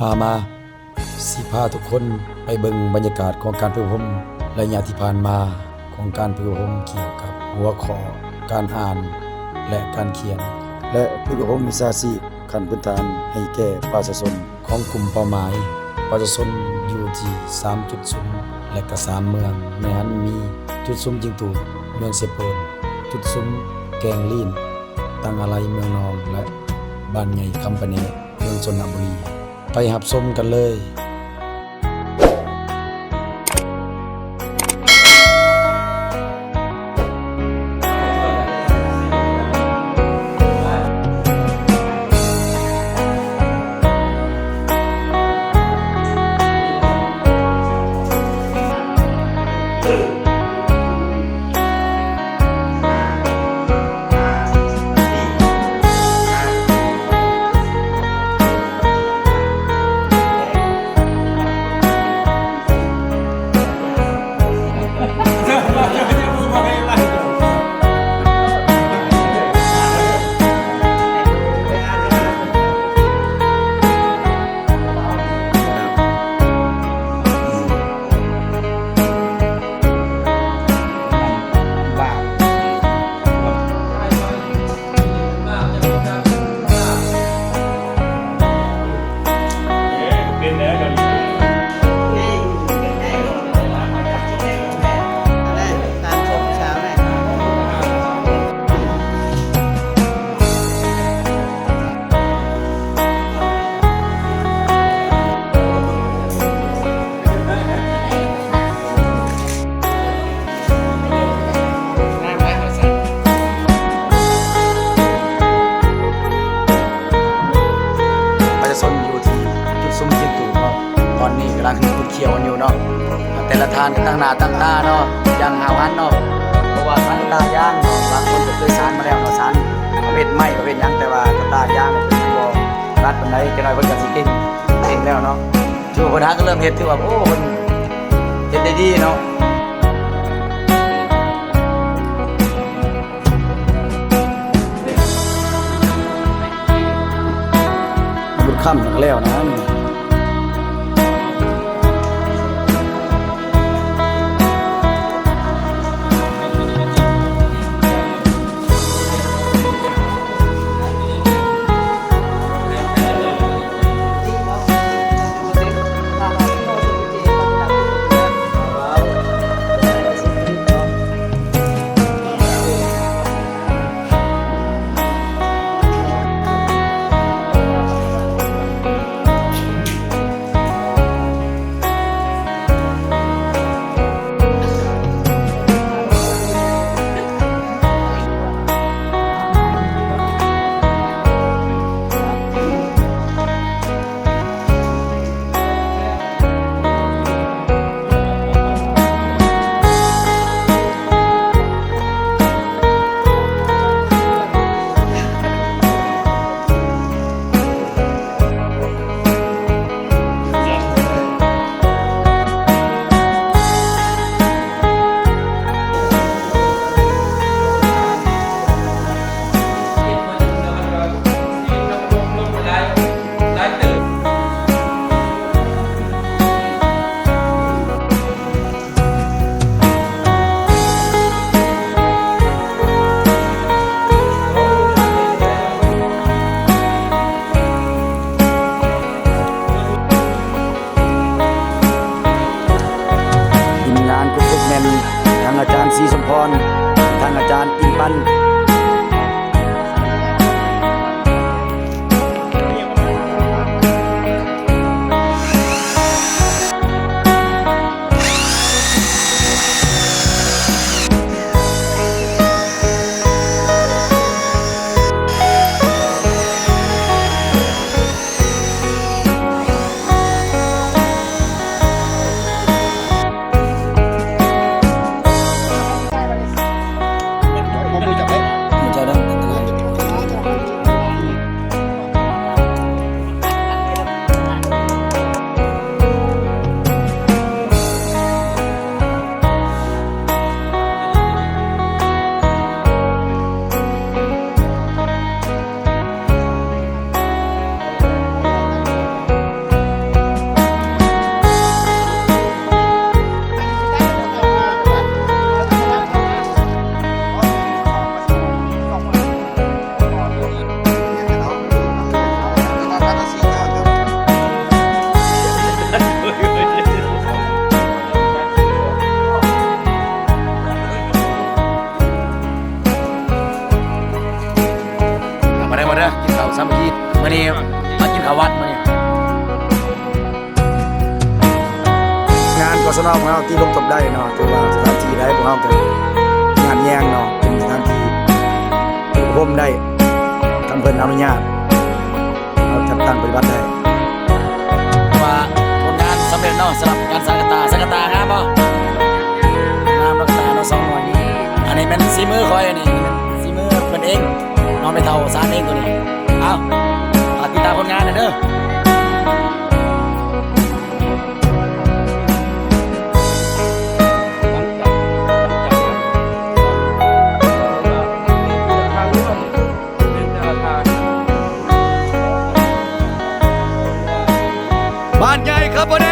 ພາມາ ຊິພາທຸກຄົນໄປເບິ່ງບັນຍາກາດຂອງການຝຶກອົບຮົມໄລຍະທີ່ຜ່ານມາ ຂອງການຝຶກອົບຮົມກ່ຽວກັບຫົວຂໍ້ການອ່ານ ແລະ ການຂຽນ ແລະ ຝຶກອົບຮົມວິຊາຊີບຂັ້ນພື້ນຖານໃຫ້ແກ່ປະຊາຊົນຂອງກຸ່ມເປົ້າໝາຍປະຊາຊົນຢູ່ທີ່ສາມຈຸດສູນ ແລະ ກະສາມເມືອງ ໃນຫັ້ນມີຈຸດສຸມຈິງຕູດ ເມືອງເຊໂປນ, ຈຸດສຸມແກ່ງລີ້ນ ຕັງອາໄລ ເມືອງນອງ ແລະ ບ້ານໃຫຍ່ຄຳປະແນ ເມືອງຊົນນະບູລີ. ໄປຮັບຊົມກັນເລີຍ. ປະຊາຊົນຢູ່ທີ່ຈຸດຊຸມກິນຕູເນາະ ຕອນນີ້ກຳລັງຂຸດຂຽວກັນຢູ່ເນາະ ແຕ່ລະທ່ານກໍຕັ້ງໜ້າຕັ້ງຕາເນາະ ຢ່າງຫ້າວຫັນເນາະ ເພາະວ່າສານຕາຢາງເນາະ ບາງຄົນກໍເຄີຍສານມາແລ້ວເນາະ ສານປະເພດໄມ້ປະເພດຫຍັງ ແຕ່ວ່າຕາຢາງເພິ່ນບໍ່ຖະໜັດປານໃດ ຈັກໜ້ອຍເພິ່ນກໍຊິເກັ່ງ ເກັ່ງແລ້ວເນາະ ຖືວ່າເພິ່ນຫາກໍເລີ່ມເຮັດ ຖືວ່າ ໂອ້ ເພິ່ນເຮັດໄດ້ດີເນາະ. ບຸນຄ່ຳແລ້ວນະ ນີ້. ທີມງານກົກກົກແມ່ນທັງອາຈານສີສົມພອນ ທັງອາຈານອີ່ປັນ. ບໍ່ຮູ້ຈັກເລີຍ ສະໜອງເຮົາທີ່ລົງທົບໄດ້ເນາະ ຖືວ່າສະຖານທີ່ໃດພວກເຮົາກໍຍາດແຍງເນາະ ເປັນສະຖານທີ່ອົບຮົມໄດ້ ຄັນເພິ່ນອະນຸຍາດ ເຮົາຈັດຕັ້ງປະຕິບັດໄດ້. ວ່າຜົນງານສຳເລັດເນາະ ສຳລັບການສ້າງກະຕ່າ. ສ້າງກະຕ່າງາມບໍ່? ງາມເນາະ ກະຕ່າເນາະ ສອງໜ່ວຍນີ້. ອັນນີ້ແມ່ນສີມືຂ້ອຍ ອັນນີ້ແມ່ນສີມືເພິ່ນເອງເນາະ ແມ່ເຖົ້າສານເອງໂຕນີ້. ເອົາ ຝາກຕິດຕາມຜົນງານແດ່ເດີ. ບ້ານໃຫຍ່ຄາໂບແດ